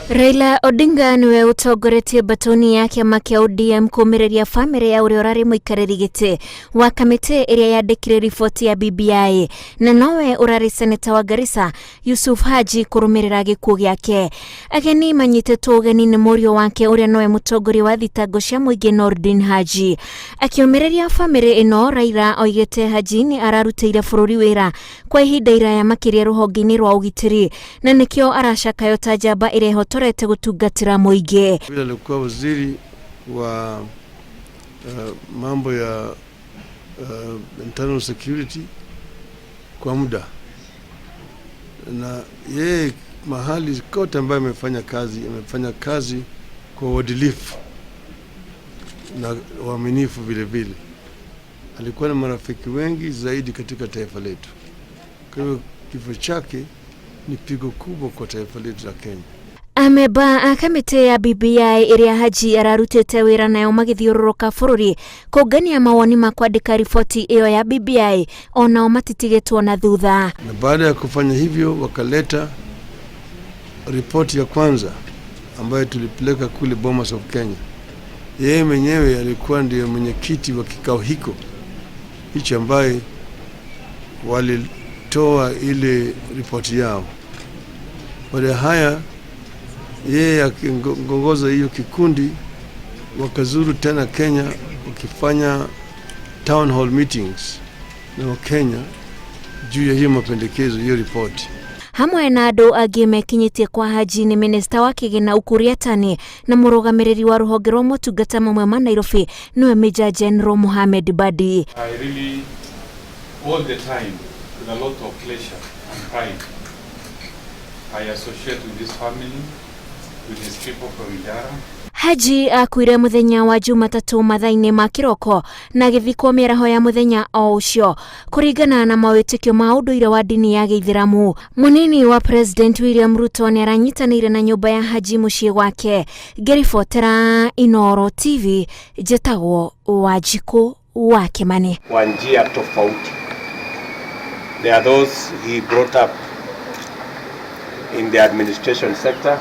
Raila Odinga niwe utongoretie mbatoni ya kiama kia ODM kumiriria famiri ya uria urari muikariri giti wa kamiti iria yandikire riboti ya BBI na nowe urari seneta wa Garissa Yusuf Haji kurumirira gikuo giake. Ageni manyitetwo ugeni ni murio wake uria nowe mutongoria wa thitango cia muingi Nordin Haji. Akiumiriria famiri ino, Raila oigite Haji ni ararutire bururi wira kwa ihinda iraya makiria ruhonge-ini rwa ugitiri na nikio aracakayo ta njamba ĩrĩa ĩhotorete gũtungatĩra mũingĩ. Vile alikuwa waziri wa mambo ya internal security kwa muda, na yeye mahali kote ambayo amefanya kazi kwa uadilifu na uaminifu vile vile. Alikuwa na marafiki wengi zaidi katika taifa letu. Kwa hivyo kifo chake ni pigo kubwa kwa taifa letu la Kenya. Amemba a kamĩtĩ ya BBI ĩrĩa Haji ararutĩte wĩra nayo magĩthiũrũrũka bũrũri kũngania mawoni ma kwandĩka riboti ĩyo ya BBI onao matitigĩtwo na thutha. Na baada ya kufanya hivyo, wakaleta ripoti ya kwanza ambayo tulipeleka kule Bomas of Kenya. Yeye mwenyewe alikuwa ndiyo mwenyekiti wa kikao hiko hicho ambaye walitoa ile ripoti yao. Baada ya haya, yeye akiongoza hiyo kikundi, wakazuru tena Kenya wakifanya town hall meetings na Wakenya juu ya hiyo mapendekezo, hiyo ripoti. Hamwe na andũ angĩ mekinyĩtie kwa Haji nĩ minista wa kĩgĩna Ukur Yatani na mũrũgamĩrĩri wa rũhonge rwa motungata mamwe ma Nairobi nĩwe Major General Mohamed Badi. I really, all the time, with a lot of pleasure and pride, I associate with this family, with these people from Ijara. Haji akuire muthenya wa Jumatatũ mathaa-inĩ ma kĩroko na agĩthikwo mĩaraho ya mũthenya o ũcio kũringana na mawĩtĩkio ma ũndũire wa ndini ya Gĩithĩramu. Mũnini wa President William Ruto nĩ aranyitanĩire na nyũmba ya Haji mũciĩ gwake. Ngĩribotera Inooro TV, njĩtagwo Wanjikũ wa Kĩmani. Kwa njia tofauti. There are those he brought up in the administration sector.